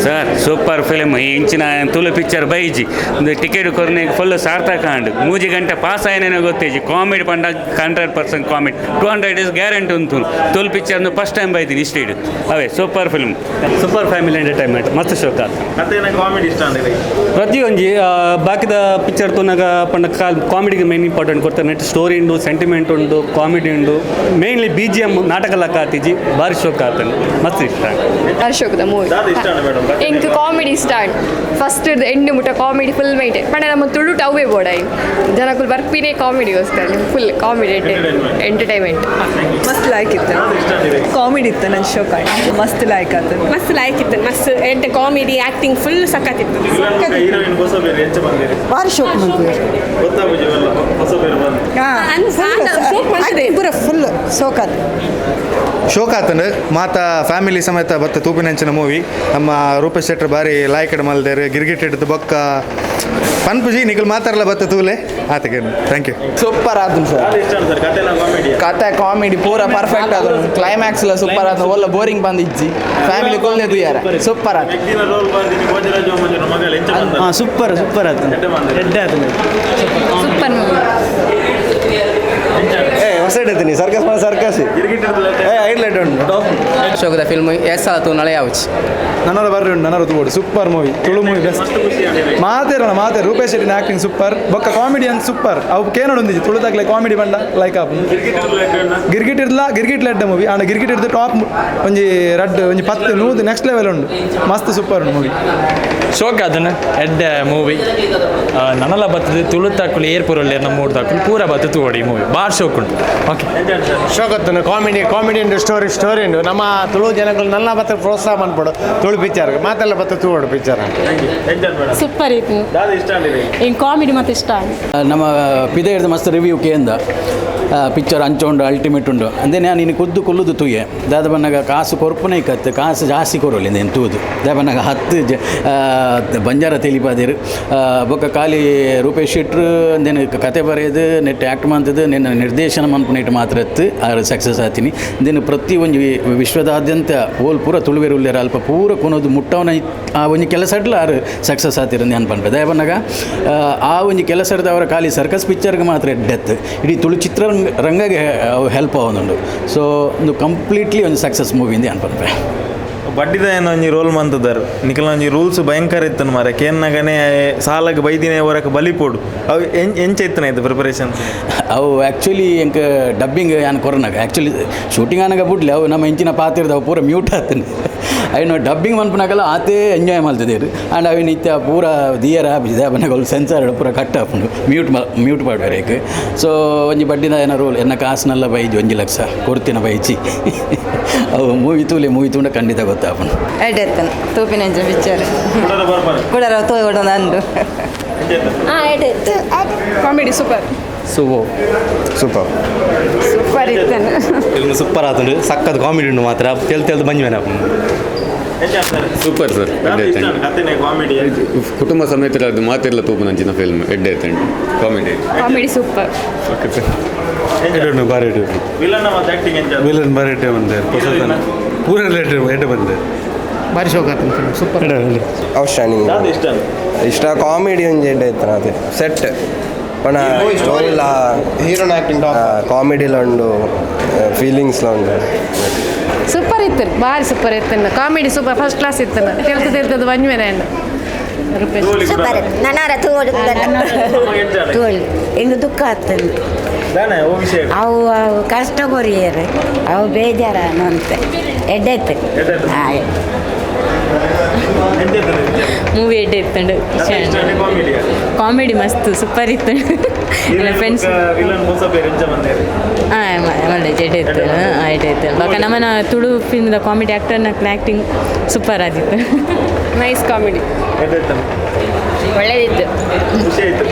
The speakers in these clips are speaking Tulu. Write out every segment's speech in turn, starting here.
Sir super film. ಇಂಚಿನ ತುಳು ಪಿಕ್ಚರ್ ಬೈಜಿ. ಒಂದು ಟಿಕೆಟ್ ಕೊರ್ನೆ ಫುಲ್ ಸಾರ್ಥಕ ಆಂಡ್. 3 ಗಂಟೆ ಪಾಸ್ ಆಯನೇನೋ ಗೊತ್ತೇಜಿ. ಕಾಮಿಡಿ ಪಂಡ 100% ಕಾಮಿಡಿ, 200 is guarantee ಉಂಟು. ತುಳು ಪಿಕ್ಚರ್ ಫಸ್ಟ್ ಟೈಮ್ ಬೈದಿನಿ ಇಷ್ಟೀಡ್ ಅವೇ. Super film, super family entertainment. ಮಸ್ತ್ ಶೋಕ. ಕಥೆನ ಕಾಮಿಡಿ ಇಷ್ಟ ಅಂದ್ರೆ? ಪ್ರತಿಯೊಂಜಿ ಬಾಕಿದ ಪಿಕ್ಚರ್ ತೂನಾಗ ಪಂಡ ಕಾಲ್ ಕಾಮಿಡಿಗೆ ಮೇನ್ ಇಂಪಾರ್ಟೆಂಟ್ ಕೊಡ್ತಾರೆ. ನೆಟ್ ಸ್ಟೋರಿ ಉಂಡು, ಸೆಂಟಿಮೆಂಟ್ ಉಂಡು, ಕಾಮಿಡಿ ಉಂಡು. ಮೇನ್ಲಿ ಬಿಜಿಎಮ್ ನಾಟಕ ಲಕ್ಕ ಆತಿಜಿ. ಭಾರಿ ಶೋಕ ಆತನು, ಮಸ್ತ್ ಇಷ್ಟ. ಅಶೋಕದ ಮೂವಿ. ದಾದ ಇಷ್ಟ ಮೇಡಮ್? ಎಂಕ್ ಕಾಮಿಡಿ ಸ್ಟಾರ್ಟ್ ಫಸ್ಟ್ ಎಂಡ್ ಮುಟ್ಟ ಕಾಮಿಡಿ ಫುಲ್ ಮೈಂಟೈನ್ ಪಂಡ ನಮ್ಮ ತುಳು ಟವ್ವೇ ಬೋಡಾಯಿ ಜನಕುಲು ಬರ್ಪಿನೇ ಕಾಮಿಡಿಗೋಸ್ಕರ. Full comedy entertainment. ಮಸ್ತ್ ಲಾಯ್ಕ್ ಇತ್ತು. ಕಾಮಿಡಿ ಇತ್ತು. ನನ್ನ ಶೋಕ್ ಆಯ್ತು, ಮಸ್ತ್ ಲಾಯ್ಕ್ ಆಯ್ತು. ಮಸ್ತ್ ಲಾಯ್ಕ್ ಇತ್ತು. ಮಸ್ತ್ ಎಂಟೆ ಕಾಮಿಡಿ, ಆ್ಯಕ್ಟಿಂಗ್ ಫುಲ್ ಸಖತ್ತಿತ್ತು. ಹೀರೋಯಿನ್ ಹೊಸ ಬೇರೆ ಎಂಚ ಬಂದಿರಿ? ಭಾರಿ ಶೋಕ್ ಮಂತ್ವಿ. ಗೊತ್ತಾಗುಜಿ ಇವೆಲ್ಲ ಹೊಸ ಬೇರೆ ಬಂದು. ಪೂರ ಫುಲ್ ಶೋಕ್ ಆತು. ಶೋಕ್ ಆತಂಡ್. ಮಾತ ಫ್ಯಾಮಿಲಿ ಸಮೇತ ಬತ್ತ ತೂಪಿನಂಚಿನ ಮೂವಿ. ನಮ್ಮ ರೂಪೇಶ್ ಶೆಟ್ಟರ್ ಬಾರಿ ಲಾಯ್ಕಡ್ ಮಲ್ದೇರು. ಗಿರ್ಗಿಟ್ ಹಿಡಿದು ಬೊಕ್ಕ ಪನ್ಪುಜಿ. ನಿಕಲ್ ಮಾತಾಡಲ್ಲ ಬತ್ತ ತೂಲೆ ಆತಗೆ. Thank you. Super ಆತು ಸರ್. ದಾದ ಇಷ್ಟ ಸರ್, ಕಥೆನ ಕಾಮಿಡಿ? ಕತೆ ಕಾಮಿಡಿ ಪೂರ ಪರ್ಫೆಕ್ಟ್ ಆದ. ಕ್ಲೈಮ್ಯಾಕ್ಸ್ ಎಲ್ಲ ಸೂಪರ್ ಆದ. ಒಲ್ಲ ಬೋರಿಂಗ್ ಬಂದಿಜ್ಜಿ. ಫ್ಯಾಮಿಲಿ ಕೊಲ್ಲೆ ತುಯಾರ ಸೂಪರ್ ಆತು. ವ್ಯಕ್ತಿನ ರೋಲ್ ಬರ್ದಿನಿ ಭೋಜರಾಜ ಮಂಜುನ ಮಗಳ ಎಂಚ ಬಂದ? ಸೂಪರ್, ಸೂಪರ್ ಆಯ್ತು. ಎಡ್ಡೆ ಬಂದಿರಿ. ಎಡ್ಡೆ ಆಯ್ತು. Super movie. ಏ ಹೊಸ ಇಡ್ತೀನಿ ಸರ್ಕಸ್ ಮಾಡ ಸರ್ಕಸ್. ಗಿರ್ಗಿಟ್ ಏ ಹೈಲೈಟ್ ಉಂಟು, ಟಾಪ್. ಶೋಕದ ಫಿಲ್ಮ್ ಎಸ್ ಸಲ ತೂನಳೆ ಯಾವಚಿ. ನನ್ನರ ಬರ್ರಿ ಉಂಟು, ನನ್ನರ ತೂಡು. Super movie, Tulu movie best. ಮಸ್ತ್ ಖುಷಿ ಆಗಿದೆ. ಮಾತೇರಣ ಮಾತೆ. ರೂಪೇಶ್ ಶೆಟ್ಟಿನ ಆಕ್ಟಿಂಗ್ ಸೂಪರ್. ಬೊಕ್ಕ ಕಾಮಿಡಿಯನ್ ಸೂಪರ್. ಅವು ಕೇನೊಂದಿಜಿ ತುಳುದಾಗ್ಲೆ ಕಾಮಿಡಿ ಬಂಡ ಲೈಕ್ ಆಪ್. ಗಿರ್ಗಿಟ್ ಗಿರ್ಗಿಟ್ ಇರ್ಲ, ಗಿರ್ಗಿಟ್ ಲೆಡ್ಡ ಮೂವಿ. ಆಂಡ ಗಿರ್ಗಿಟ್ ಇರ್ದು ಟಾಪ್. ಒಂಜಿ ರಡ್ಡ್ ಒಂಜಿ ಪತ್ತು ನೂದು ನೆಕ್ಸ್ಟ್ ಲೆವೆಲ್ ಉಂಡು. ಮಸ್ತ್ ಸೂಪರ್ ಉಂಡು ಮೂವಿ. ಶೋಕ್ ಅದನ್ನ ಎಡ್ಡೆ ಮೂವಿ. ನನಲ ಬರ್ತದೆ. ತುಳು ತಾಕುಲು ಏರ್ ಪುರಲ್ಲೇರ್ ನಮ್ಮ ಮೂರು ತಾಕುಲು ಪೂರ ಬತ್ತು ತೂವಡಿ. ಮೂವಿ ಬಾರ್ ಶೋಕ್ ಉಂಟು. ಓಕೆ. ಶೋಕತ್ತನು. ಕಾಮಿಡಿ ಕಾಮಿಡಿ ಉಂಟು, ಸ್ಟೋರಿ ಸ್ಟೋರಿ ಉಂಟು. ನಮ್ಮ ತುಳು ಜನಗಳು ನನ್ನ ಬತ್ತ ಪ್ರೋತ್ಸಾಹ ಮನ್ಪಡು. ತುಳು ಪಿಕ್ಚರ್ ಮಾತೆಲ್ಲ ಬತ್ತ ತೂವಡು ಪಿಕ್ಚರ್. ಎಂಚ ಮೇಡಮ್? ಸೂಪರ್ ಇತ್ತು. ದಾದ ಇಷ್ಟ ಆಗಿದೆ? ಇಂಕ್ ಕಾಮಿಡಿ ಮತ್ತೆ ಇಷ್ಟ. ನಮ್ಮ ಪಿದೆರ್ದು ಮಸ್ತ್ ರಿವ್ಯೂ ಕೇಂದ. ಪಿಕ್ಚರ್ ಅಂಚ ಉಂಡು, ಅಲ್ಟಿಮೇಟ್ ಉಂಡು ಅಂದೆ. ನಾನು ಇನ್ನು ಕುದ್ದು ಕುಲ್ಲುದು ತೂಯೆ. ದಾದ ಬನ್ನಾಗ ಕಾಸು ಕೊರ್ಪುನ ಇಕ್ಕತ್ತು, ಕಾಸು ಜಾಸ್ತಿ ಕೊರೋಲಿ నేను ತೂದು. ದಾದ ಬನ್ನಾಗ ಹತ್ತು ಜ ಬಂಜಾರ ತೆಲಿಪಾದಿರು. ಬೊಕ್ಕ ಖಾಲಿ ರೂಪೇಶ್ ಶೆಟ್ರು ಅಂದೇನು ಕತೆ ಬರೆಯೋದು, ನೆಟ್ ಆ್ಯಕ್ಟ್ ಮಾಡ್ತದ್ದು, ನಿನ್ನ ನಿರ್ದೇಶನ ಮನ್ಪುನೇಟ್ ಮಾತ್ರ ಇತ್ತು. ಆರು ಸಕ್ಸಸ್ ಆತೀನಿ. ದೇನು ಪ್ರತಿ ಒಂಜಿ ವಿಶ್ವದಾದ್ಯಂತ ಓಲ್ ಪೂರ ತುಳುವೆರು ಉಲ್ಲೇರ ಅಲ್ಪ ಪೂರ ಕೊನೋದು ಮುಟ್ಟವನ ಆ ಒಂಜಿ ಕೆಲಸ ಅಡ್ಲ ಆರು ಸಕ್ಸಸ್ ಆತಿರ ನಾನು ಪನ್ಪೆ. ದಯ ಬನ್ನಾಗ ಆ ಒಂಜಿ ಕೆಲಸದ ಅವರ ಖಾಲಿ ಸರ್ಕಸ್ ಪಿಕ್ಚರ್ಗೆ ಮಾತ್ರ ಡೆತ್, ಇಡೀ ತುಳು ಚಿತ್ರರಂಗ ರಂಗಗೆ ಅವು ಹೆಲ್ಪ್ ಆವೊಂದುಂಡು. ಸೊ ಒಂದು ಕಂಪ್ಲೀಟ್ಲಿ ಒಂದು ಸಕ್ಸಸ್ ಮೂವಿ ಇಂದ ಅನ್ಪನ್ಪೆ. ಬಡ್ಡಿದ ಏನೋ ಒಂಜಿ ರೋಲ್ ಮಂತದಾರ್. ನಿಕಲ್ನ ಒಂಜಿ ರೂಲ್ಸ್ ಭಯಂಕರ ಇತ್ತನು ಮಾರೆ. ಕೇನ್ನಗನೆ ಸಾಲಾಗ ಬೈದಿನೇ ಹೊರಕ್ಕೆ ಬಲಿಪೋಡು. ಅವು ಎಂಚ ಇತ್ತನ ಇದು ಪ್ರಿಪರೇಷನ್? ಅವು ಆ್ಯಕ್ಚುಲಿ ಎಂಕ್ ಡಬ್ಬಿಂಗ್ ಯಾನ್ ಕೊರನಾಗ ಆ್ಯಕ್ಚುಲಿ ಶೂಟಿಂಗ್ ಆನಾಗ ಬುಡ್ಲಿ. ಅವು ನಮ್ಮ ಇಂಚಿನ ಪಾತಿರ್ದ ಅವು ಪೂರ ಮ್ಯೂಟ್ ಆತನೆ. ಐನು ಡಬ್ಬಿಂಗ್ ಮನ್ಪುನಾಗಲ ಆತೇ ಎಂಜಾಯ್ ಮಲ್ತಿದ್ದೇರು. ಆ್ಯಂಡ್ ಅವಿನ ಇತ್ತ ಪೂರ ದಿಯರ ಬನ್ನಗ ಸೆನ್ಸಾರ್ ಪೂರ ಕಟ್ ಆಪುಂಡು. ಮ್ಯೂಟ್ ಮ್ಯೂಟ್ ಪಾಡ್ವೇರೇಕ್. ಸೊ ಒಂಜಿ ಬಡ್ಡಿದ ಏನೋ ರೋಲ್. ಎನ್ನ ಕಾಸುನೆಲ್ಲ ಬೈಜಿ, 1 ಲಕ್ಷ ಕೊರ್ತಿನ ಬೈಜಿ. ಅವು ಮೂವಿ ತೂಲೆ. ಮೂವಿ ತೂಂಡ ಖಂಡಿತ ಗೊತ್ತಾಪುಂಡು. ಎಡ್ಡೆತ್ತನ ತೂಪಿನಂಚ ಪಿಕ್ಚರ್. ಕುಡರ ತೋಡ ನಂದು. Comedy super. ಸೂಪರ್. ಸೂಪರ್ ಇತ್ತು. ಫಿಲ್ಮ್ ಸೂಪರ್ ಆತುಂಡು. ಸಕ್ಕತ್ ಕಾಮಿಡಿ ಉಂಡು ಮಾತ್ರ. ತೆಲ್ ತೆಲ್ದು ಬಂಜಿ ಮೇನ. Super sir. ಕಥೆನೆ ಕಾಮಿಡಿ? ಕುಟುಂಬ ಸಮೇತ ಅದು ಮಾತೆಲ್ಲ ತೂಪುನಂಚಿನ ಫಿಲ್ಮ್. ಎಡ್ಡೆ ಆಯ್ತುಂಡು, comedy. Comedy super. Okay sir. ಎಡ್ಡೆ, ಬಾರಿ ಎಡ್ಡೆ. ವಿಲನ್ ಮತ್ತೆ ಆಕ್ಟಿಂಗ್ ಎಂಚ? ವಿಲನ್ ಬಾರಿ ಎಡ್ಡೆ ಬಂದೆ. ಪೂರ ರಿಲೇಟೆಡ್ ಎಡ್ಡೆ ಬಂದೆ. ಭಾರಿ ಶೋಕ್ ಆತು ಫಿಲ್ಮ್, ಸೂಪರ್. ಔಟ್ಸ್ಟ್ಯಾಂಡಿಂಗ್. ದಾದ ಇಷ್ಟ? ಇಷ್ಟ ಕಾಮಿಡಿ ಒಂಜಿ ಎಡ್ಡೆ ಇತ್ತು ಅದೇ ಸೆಟ್ ಪಣ ಸ್ಟೋರಿಲ. ಹೀರೋನ ಆಕ್ಟಿಂಗ್. ಕಾಮಿಡಿಲ ಉಂಡು, ಫೀಲಿಂಗ್ಸ್ಲ ಉಂಡು. ಸೂಪರ್ ಇತ್ತು, ಭಾರಿ ಸೂಪರ್ ಇತ್ತು. ಕಾಮಿಡಿ ಸೂಪರ್, ಫಸ್ಟ್ ಕ್ಲಾಸ್ ಇತ್ತು. ತೆಲ್ತು ತೆಲ್ತದ್ದು ಬಂದ್ಮೇಲೆ ರೂಪೇಶ್. ಸೂಪರ್. ನನಾರ ತೋಡು ತೋಳು ಹೆಂಗೆ ದುಃಖ ಆಗ್ತದೆ. ದಾನೆ ಓ ವಿಷಯ? ಅವು ಅವು ಕಷ್ಟ ಕೊರಿಯರು, ಅವು ಬೇಜಾರ ಅಂತ. ಎಡ್ಡೆತ್ತು. ಹಾಂ. ಮೂವಿ ಎಡ್ಡೆ ಇತ್ತಂಡು. ಕಾಮಿಡಿ? ಕಾಮಿಡಿ ಮಸ್ತ್ ಸೂಪರ್ ಇತ್ತು. ಫ್ರೆಂಡ್ಸ್. ವಿಲನ್ ಹೊಸ ಬೇರೆ ಎಂಚ ಬಂದೇರಿ? ಹಾಂ, ಒಳ್ಳೆ ಎಡ್ಡೆ ಇತ್ತು, ಎಡ್ಡೆ ಇತ್ತು. ಬಾಕ ನಮ್ಮನ ತುಳು ಫಿಲ್ಮ್ದ ಕಾಮಿಡಿ ಆ್ಯಕ್ಟರ್ನ ಆ್ಯಕ್ಟಿಂಗ್ ಸೂಪರ್ ಆಗಿತ್ತು. Nice comedy. ಎಡ್ಡೆ ಇತ್ತು. ಒಳ್ಳೇದಿತ್ತು. ಖುಷಿ ಆಯ್ತು.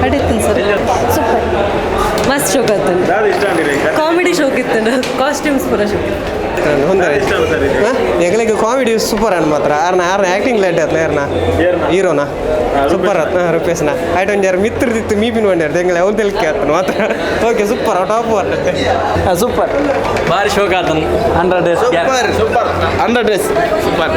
ಅಡಿತ್ತು ಸರ್, ಸೂಪರ್. ಮಸ್ತ್ ಶೋಕ್ ಆಯ್ತು. ದಾದ ಇಷ್ಟ ಆಗಿದೆ? ಕಾಮಿಡಿ ಶೋಕ್ ಇತ್ತು, ಕಾಸ್ಟ್ಯೂಮ್ಸ್ ಪೂರ ಶೋಕ್. ಹೊಂದರೆ. ಇಷ್ಟ ಸರ್ ಇದು? ಎಂಗಳಿಗೆ ಕಾಮಿಡಿ ಸೂಪರ್ ಅನ್ ಮಾತ್ರ. ಆರ್ನ ಆರ್ನ ಆ್ಯಕ್ಟಿಂಗ್ ಲೇಟ್ ಆತ್ಲ. ಯಾರನ? ಹೀರೋನಾ? ಸೂಪರ್ ಆತ್ ರೂಪೇಶ್ನ. ಆಯ್ತು, ಒಂದು ಯಾರು ಮಿತ್ರದಿತ್ತು ಮೀಪಿನ ಬಂಡ್ಯಾರ ಎಂಗಳೆ ಅವ್ನು ತೆಲಿಕೆ ಆತನು ಮಾತ್ರ. Okay, super, top. ಸೂಪರ್, ಭಾರಿ ಶೋಕ್ ಆತನು. 100 days. Super super, 100 days super.